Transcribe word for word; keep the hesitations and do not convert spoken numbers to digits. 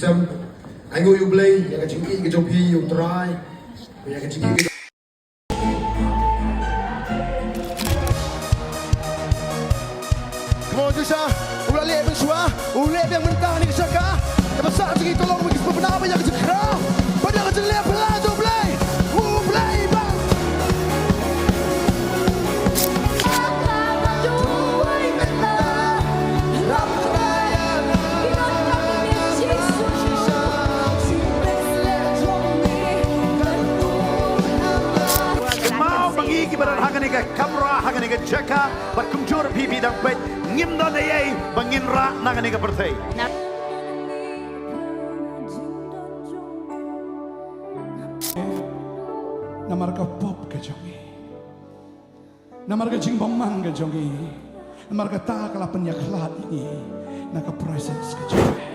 Sam, ai nguh ïa U Blei ïa ka jingïeit ka jong phi ïa U Trai, ïa ka jingïeit ka jong Come on, Joshua. U la leh biang shuwa, u leh biang mynta ha kane ka jaka. Kaba sah jingïeit ka long ba ki sngewbha ba ïa ka jingkhraw bad ïa ka jingleh phylla jong U Blei. U Blei bang. Kynmaw ba ngi kiba don ha kane ka kamra, ha kane ka jaka, bad kumjuh phi phi dang peit, ngim don ei ei ba ngin rah na kane ka pyrthei. Namar ka pop ka jong ngi, namar ka jingbymman ka jong ngi, namar kata ka la pynïakhlad ïa ngi na ka presence ka jong ngi.